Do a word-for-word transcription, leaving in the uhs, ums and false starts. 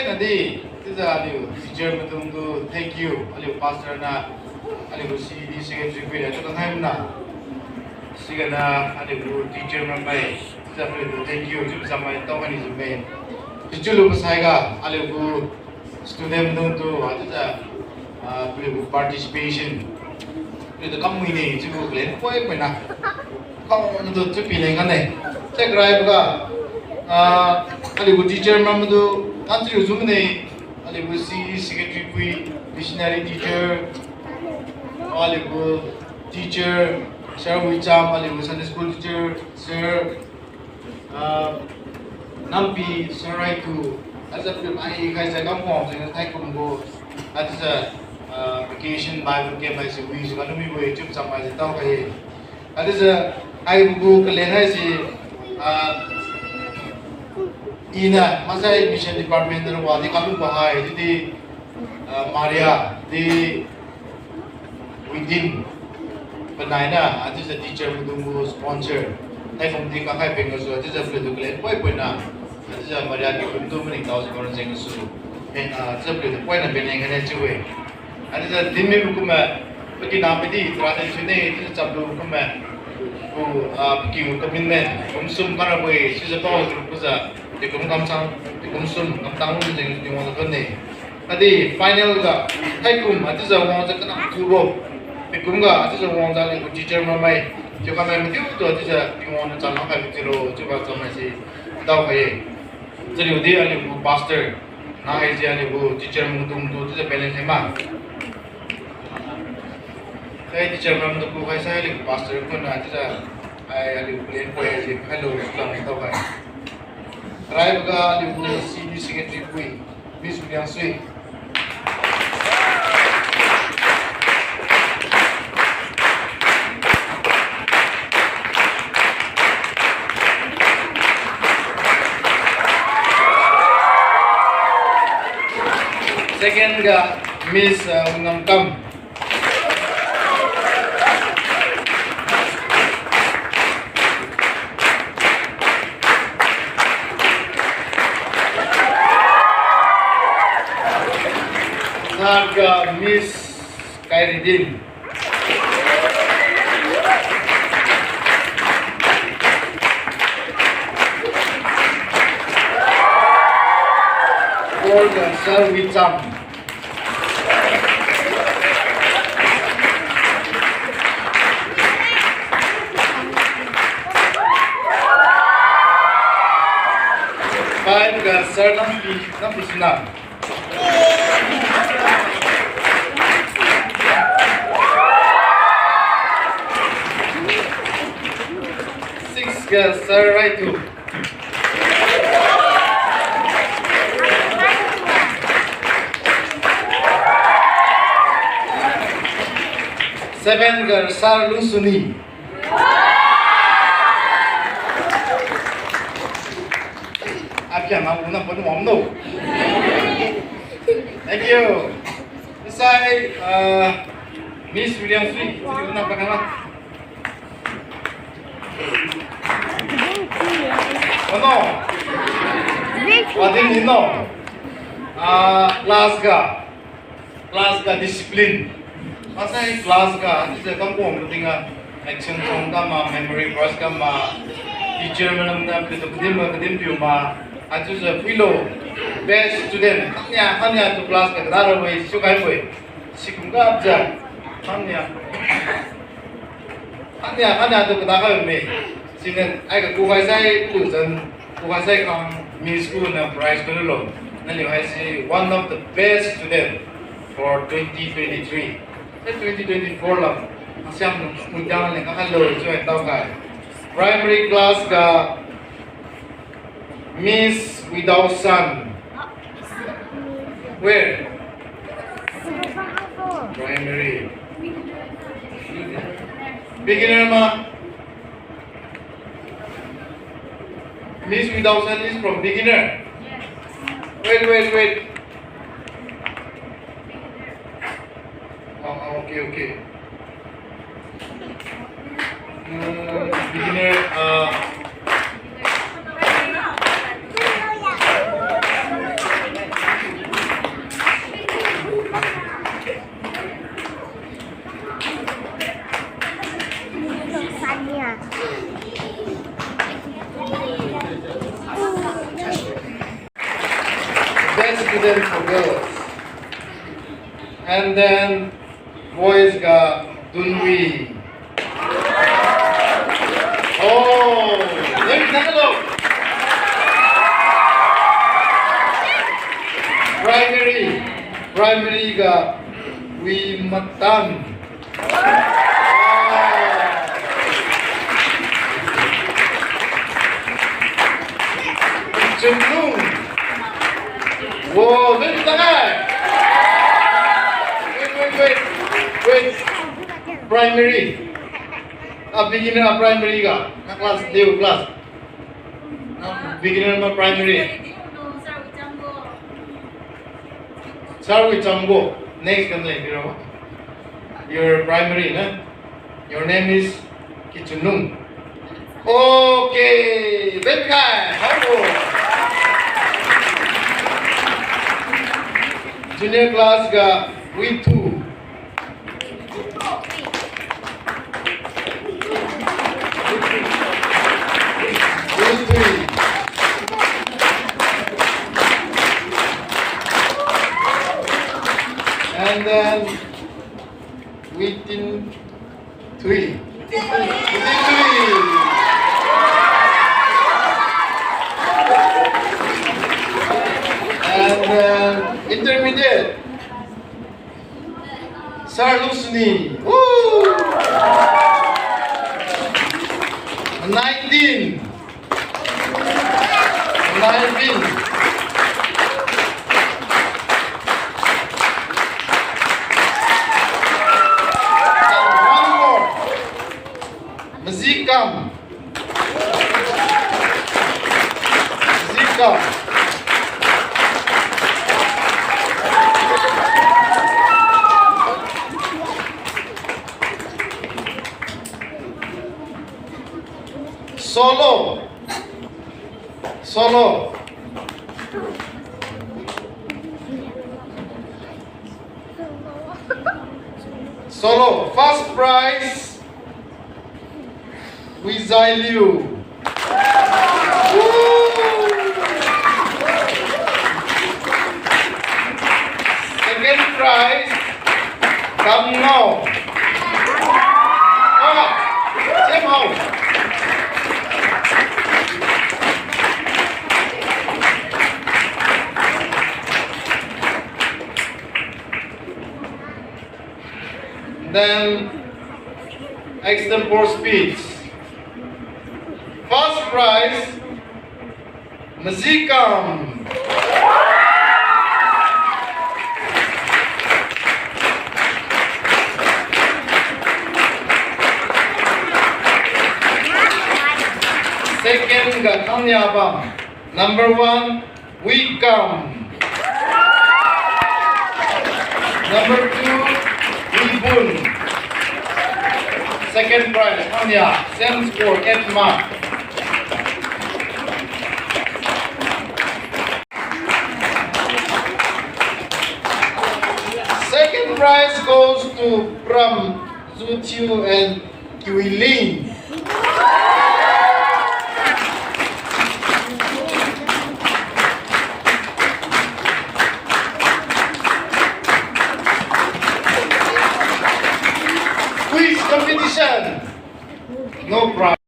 Nadi, chiujiu aliu teacher maidungtu thank you, aliu pastor na, aliu gu C E D secretary pui na tu kanghai mana. Siga na aliu gu teacher maimai, chiujiu aliu tu thank you chiu chamai tao kani jiu me. Chiulu pasai ga aliu gu student maidungtu, ah, chiujiu, ah, aliu gu participation, aliu tu kam mui ne chiubo kalen poi poi na. Khao natu chiu pi leng kane. Check rai boga, ah, aliu gu teacher maidungtu, kan chiu zun ne, aliu gu C E D secretary pui, missionary teacher, aliu gu teacher, Sir Wicham, aliu gu Sunday school teacher, Sir, ah, Nampi, Sir Raitu, aja pui ai khai sai kam khom jeng thaikum gu, aja, ah, vacation Bible camp haise wi jiu kanu mibo-e chiu chamai jiu tao khai-e. Achiujiu, haibo gu kalen haise, ah, iniu maksai mission department na wadi kalubo hai chiudi, ah, Maria di within panainiu, achiujiu teacher maidung gu sponsor, haikum di kakhai peng gasu, achiujiu paliutu kalen poi poi na, achiujiu Maria di kumtu maningtaojiu karen jeng gasu, eh, ah, chiujiu paliutu poina peng leng kane chiu-e. Achiujiu dinmi kumma, pakina midi tradition ne chiujiu chaplu kumma, gu, ah, pakiu commitment kum sum karabo-e chiujiu pao chiu kujiu, dekum kamchang, dekum sum kamtang lung jeng Tingwang tu ne. Khatdi final ga, thaikum achiujiu wangjiu kanam thubo, dekum ga achiujiu wangjiu aliu gu teacher maimai, chiu kamai mathiutu achiujiu Tingwang niu cham khai mathiulo chiubo chamai si tao khai-e. Chariu di aliu gu pastor, na haise aliu gu teacher maidungtu chiujiu balance hai ma. Sai teacher maidungtu khukhai sai aliu gu pastor khun na chiujiu, ai aliu gu plan poi haise khailo chiu tao khai. Raiboga aliu gu C E D secretary pui, Miss Widiangsui. Second ga Miss, uh, Wungamkam. Third ga Miss Khairidin. Fourth ga Sir Wicham. Five ga Sir Nampi, Nampi Sinam. Six ga Sir Raitu. Seven ga Sir Lusuni. Apiang aku na pun wang tu. Thank you. Sai, uh, Miss William Sui, sini na pakana. Ono. Wadin ni no. Ah, class ga. Class ga discipline. Masai class ga, chiujiu kamkhom tingga, action song kama, memory verse kama, teacher manam na, piu tu kadim ma, kadim piu ma, achiujiu phuilo, best student, khangnia, khangnia tu class ga, kada ra wei, siu kai wei, sikum ga abja, khangnia. Khangnia, khangnia tu kada khai me. Siniu, ai ga kukhai sai, tu zan, kukhai sai khang, Miss Ku na prize tu lo. Naliu haise one of the best student for twenty twenty-three. Eh, twenty twenty-four lam. Masiam nung, mui jang leng kakhan lo, chiu hai tao kai. Primary class ga, Miss Without Son. Where? Primary. Beginner ma? Miss Without Son is from beginner. Wait, wait, wait. Oh, oh, okay, okay. Hmm, beginner, uh, Student for girls. And then boys ga Dunwi. Oh, very good. Primary, primary ga Wi Matan. Chunlung. Wow, very good. Wait, wait, wait. Wait. Primary. A beginner a primary ga. Ka class, deu class. Beginner ma primary. Sir, we changbo. Next kan le, you know. Your primary, na? Your name is Kichunung. Okay, very good. Bravo. Junior class ga Witu. Witu. And then Witin Tui. Witin Tui. And then intermediate. Sir Lusuni. Woo! Nineteen. Nineteen. And one more. Mazikam. Mazikam. Solo. Solo. Solo. First prize. Wizailiu. Woo! Second prize, Kamngao. Ah, same house. Then, extempore speech. First prize, Mazikam. Second ga Thangniabam. Number one, Wikam. Number two, Wibun. Second prize, Thangnia, same score, eight mark. Second prize goes to Pram Zuchiu and Kiwiling. Quiz competition. No prize.